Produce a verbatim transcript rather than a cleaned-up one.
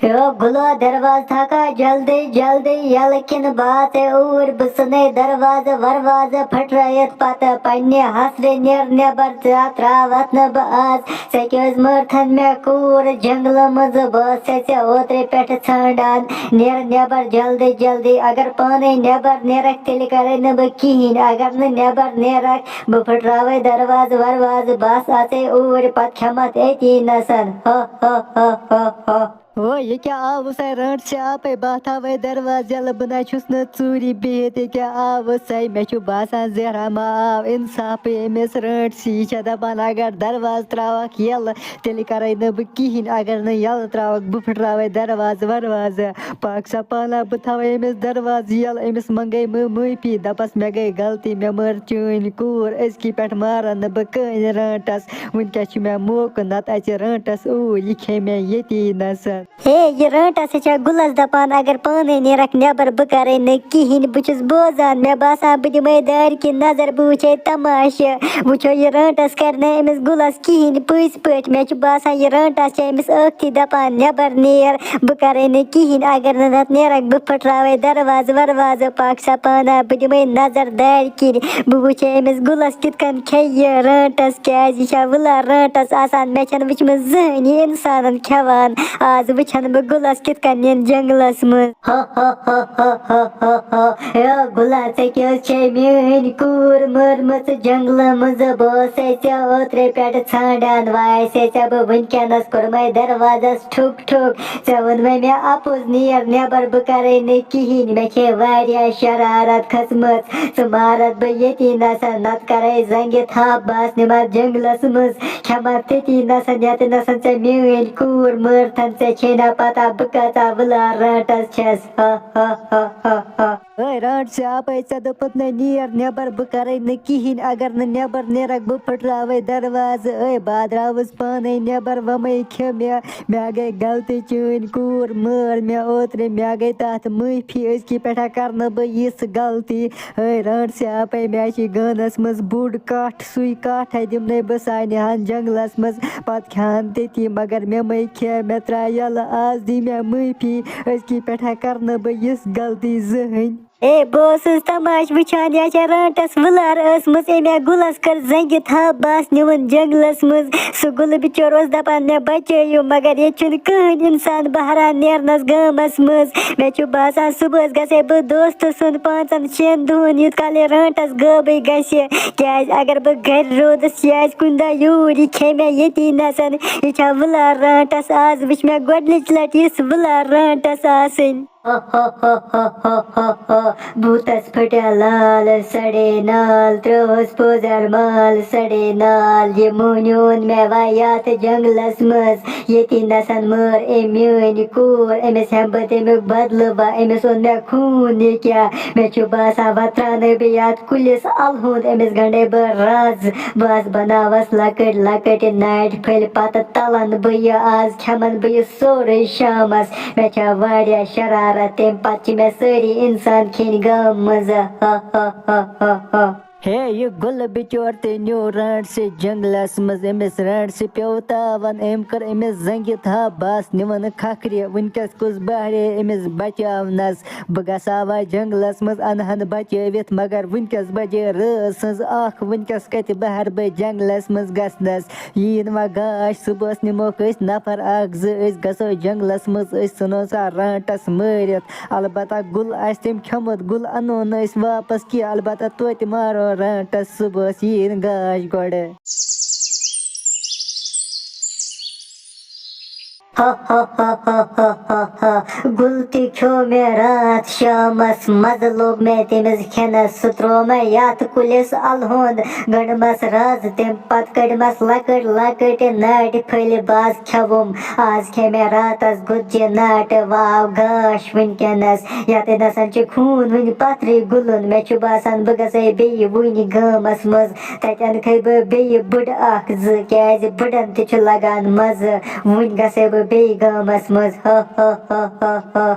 U گُلو، دروازٕ تھاوکھا جلدی جلدی یَلہٕ کِنہٕ بہٕ اژے اوٗرۍ؟ بہٕ ژھٕنے دروازٕ وروازٕ پھٕٹرٲیِتھ، پتہٕ پننہِ حسرِ نیر نٮ۪بر، ژےٚ ترٛاوتھ نہٕ بہٕ آز۔ ژےٚ کیٛازِ مٲرتھن مےٚ کوٗر جنگلہٕ منٛزٕ؟ بہٕ ٲسے ژےٚ اوترٕ پٮ۪ٹھٕ ژھانڈان۔ نیر نٮ۪بر جلدی جلدی، اگر پانے نٮ۪بر نیرکھ تیٚلہِ کرے نہٕ بہٕ کِہیٖنۍ، اگر نہٕ نٮ۪بر نیرکھ بہٕ پھٕٹراوے دروازٕ وروازٕ، بس اژے اوٗرۍ، پتہٕ کھٮ۪متھ أتی نسن۔ ہا ہا ہا ہا ہا۔ ہو، یہِ کیٛاہ آوُس اَے رٲنٛٹسہِ آپَے؟ بہٕ تھاوَے دروازٕ یَلہٕ، بہٕ نہ چھُس نہٕ ژوٗرِ بِہِتھ۔ یہِ کیٛاہ آوُس اَے؟ مےٚ چھُ باسان زہرا ما آو اِنصافٕے أمِس رٲنٛٹسہِ۔ یہِ چھےٚ دَپان اگر دروازٕ ترٛاوَکھ یَلہٕ، تیٚلہِ کَرَے نہٕ بہٕ کِہیٖنۍ، اگر نہٕ یَلہٕ ترٛاوَکھ بہٕ پھٕٹراوَے دروازٕ وروازٕ۔ پاک سا پانہ، بہٕ تھاوَے أمِس دروازٕ یَلہٕ، أمِس منٛگَے بہٕ معٲفی، دَپَس مےٚ گٔے غلطی، مےٚ مٲر چٲنۍ کوٗر، أزکی پٮ۪ٹھ مارَن نہٕ بہٕ کٕہٕنۍ رٲنٛٹَس۔ وٕنکیٚس چھُ مےٚ موقعہٕ، نَتہٕ اَژِ رٲنٛٹَس اوٗرۍ، یہِ کھیٚیہِ مےٚ ییٚتی نَسَن۔ ہے، یہِ رٲنٛٹَس چھےٚ گُلَس دَپان، اگر پانَے نیرَکھ نٮ۪بَر، بہٕ کَرَے نہٕ کِہیٖنۍ، بہٕ چھُس بوزان، مےٚ باسان، بہٕ دِمَے دارِ کِنۍ نظر، بہٕ وٕچھَے تماشہٕ، وٕچھو یہِ رٲنٛٹَس کَرِ نہٕ أمِس گُلَس کِہیٖنۍ پٔزۍ پٲٹھۍ، مےٚ چھُ باسان، یہِ رٲنٛٹَس چھےٚ أمِس ٲکھتی دَپان، نٮ۪بَر نیر، بہٕ کَرَے نہٕ کِہیٖنۍ، اگر نہٕ نَتہٕ نیرَکھ، بہٕ پھٕٹراوَے دروازٕ وروازٕ، پاک سا پانہ، بہٕ دِمَے نظر دارِ کِنۍ، بہٕ وٕچھے أمِس گُلَس کِتھ کٔنۍ کھیٚیہِ یہِ رٲنٛٹَس، کیٛازِ یہِ چھا وٕلا رٲنٛٹَس آسان؟ مےٚ چھَنہٕ وٕچھمٕژ زٕہٕنۍ یہِ اِنسانَن کھٮ۪وان۔ آز وٕچھَن بہٕ گُلَس کِتھ کٔنۍ یِن جنٛگلَس منٛز۔ ہا ہا ہا ہا ہا ہا ہا۔ ہے گُلا، ژےٚ کیٛاہ حظ چھے میٛٲنۍ کوٗر مٲرمٕژ جنٛگلہٕ منٛز؟ بہٕ اوسَے ژےٚ اوترَے پٮ۪ٹھ ژھانٛڈان، وۄنۍ آسے ژےٚ بہٕ وٕنکٮ۪نَس کوٚرمَے دروازَس ٹھُک ٹھُک۔ ژےٚ ووٚنمَے مےٚ اَپُز، نیر نٮ۪بَر، بہٕ کَرَے نہٕ کِہیٖنۍ۔ مےٚ چھے واریاہ شرارت کھٔژمٕژ۔ ژٕ مارَتھ بہٕ ییٚتی نَسَن، نَتہٕ کَرَے زَنٛگہِ تھَپھ، بہٕ آسہٕ نِمَتھ جنٛگلَس منٛز، کھٮ۪مَتھ تٔتی نَسَن، ییٚتہِ نَسَن ژےٚ میٛٲنۍ کوٗر مٲرتھَن۔ ژےٚ چھے نہ پَتہ بہٕ کۭژاہ وٕلار رانٛٹَس چھَس۔ ہا ہا ہا ہا ہا۔ ہے رانٛٹسہِ آپَے، ژےٚ دوٚپُتھ نَے نیر نٮ۪بَر، بہٕ کَرَے نہٕ کِہیٖنۍ، اگر نہٕ نٮ۪بَر نیرَکھ بہٕ پھٕٹراوَے دروازٕ۔ ہے بہٕ آ درٛاوُس پانَے نٮ۪بَر، وۄمَے کھیوٚو مےٚ، مےٚ گٔے غلطی، چٲنۍ کوٗر مٲر مےٚ اوترٕ، مےٚ گٔے تَتھ معٲفی، أزکی پٮ۪ٹھ کَرٕ نہٕ بہٕ یِژھ غلطی۔ ہے رانٛٹسہِ آپَے، مےٚ چھِ گانَس منٛز بوٚڑ کَٹھ، سُے کَٹھ ہے دِمنَے بہٕ سانہِ ہَن جنٛگلَس منٛز، پَتہٕ کھٮ۪ہَن تٔتی، مگر مےٚ مَے کھے، مےٚ ترٛاو یَلہٕ، آز دی مےٚ معٲفی، أزکی پٮ۪ٹھ کَرٕ نہٕ بہٕ یِژھ غلطی زٕہٕنۍ۔ اے، بہٕ اوسُس تماشہٕ وٕچھان، یا چھےٚ رانٛٹَس وٕلار ٲسمٕژ، أمۍ یا گُلَس کٔر زنٛگہِ تھپھ، بَس نیوٗن جنٛگلَس منٛز۔ سُہ گُلہٕ بِچور اوس دَپان، مےٚ بچٲیِو، مگر ییٚتہِ چھُنہٕ کٕہٕنۍ اِنسان بہران نیرنَس گامَس منٛز۔ مےٚ چھُ باسان، صُبحَس گژھے بہٕ دوستہٕ سُنٛد پانٛژَن شٮ۪ن دۄہَن، یوٗت کال یہِ رانٛٹَس غٲبٕے گژھِ، کیٛازِ اگر بہٕ گَرِ روٗدُس، یہِ آسہِ کُنہِ دۄہ یوٗرۍ، یہِ کھیٚیہِ مےٚ ییٚتی نَسَن۔ یہِ چھا وٕلار رانٛٹَس؟ آز وٕچھ مےٚ گۄڈٕنِچ لَٹہِ یِژھ وٕلار رانٛٹَس آسٕنۍ۔ ہا ہا ہا ہا ہا ہا ہا۔ بھوٗتس پھٹیا لال سڑے نال، ترٛووُس پوزر مال سڑے نال۔ یہِ موٚہنیو اوٚن مےٚ وۄنۍ یتھ جنگلس منٛز، ییٚتی نسن مٲر أمۍ میٲنۍ کوٗر۔ أمِس ہٮ۪مہٕ بہٕ تمیُک بدلہٕ وۄنۍ، أمِس اوٚن مےٚ خوٗن۔ یہِ کیٛاہ، مےٚ چھُ باسان وۄنۍ ترٛاونَے بہٕ یتھ کُلِس الہٕ ہُنٛد، أمِس گنٛڈے بہٕ رز۔ بہٕ آسہٕ بناوس لۄکٕٹۍ لۄکٕٹۍ ناٹہِ پھٔلۍ، پتہٕ تلن بہٕ یہِ، آز کھٮ۪من بہٕ یہِ سورُے شامس۔ مےٚ چھےٚ واریاہ شرارت، تَمہِ پتہٕ چھِ مےٚ سٲری اِنسان کھیٚنۍ گامہٕ منٛزٕ۔ ہا ہا ہا ہا ہا۔ ہے، یہِ گُلہٕ بِچور تہِ نیوٗ رانٛٹسہِ جنٛگلس منٛز۔ أمِس رانٛٹسہِ پیوٚو تاوَن، أمۍ کٔر أمِس زنٛگہِ تھپھ، بس نِوَن کھکھرِ۔ وٕنکٮ۪س کُس بہرے أمِس بچاونس؟ بہٕ گژھٕ ہا وۄنۍ جنٛگلس منٛز، اَنہٕ ہن بچٲوِتھ، مگر وٕنکٮ۪س بجے رٲژ سٕنٛز اَکھ۔ وٕنکٮ۪س کتہِ بہرٕ بہٕ جنٛگلس منٛز گژھنس؟ یِیِن وۄنۍ گاش، صُبحس نِموکھ أسۍ نفر اکھ زٕ، أسۍ گژھو جنٛگلس منٛز، أسۍ ژھٕنو سا رانٛٹس مٲرِتھ۔ البتہ گُل آسہِ تٔمۍ کھیوٚمُت، گُل اَنو نہٕ أسۍ واپس کینٛہہ، البتہ توتہِ مارو رانٛٹس صُبحس، یِیِن گاش گۄڈٕ۔ ہا ہا ہا ہا ہا ہا ہا۔ گُل تہِ کھیوٚو مےٚ راتھ شامس، مزٕ لوٚگ مےٚ تٔمِس کھٮ۪نس۔ سُہ تروو مےٚ یتھ کُلِس الہٕ ہُنٛد، گنٛڈمس رز، تمہِ پتہٕ کٔڑمس لۄکٕٹۍ لۄکٕٹۍ ناٹہِ پھٔلۍ، بس کھٮ۪وُم۔ آز کھے مےٚ راتس گُتجہِ ناٹہٕ، وۄنۍ آو گاش وٕنکٮ۪نس۔ یتھ نسن چھُ خوٗن وٕنہِ پتھرٕے گُلُن۔ مےٚ چھُ باسان، بہٕ گژھے بیٚیہِ وُنہِ گامس منٛز۔ تتٮ۪ن کھے بہٕ بیٚیہِ بٕڈٕ اکھ زٕ، کیازِ بٕڈن تہِ چھُ لگان مزٕ۔ وُنہِ گژھے بہٕ بیٚیہِ گامس منٛز۔ ہا ہا ہا ہا ہا۔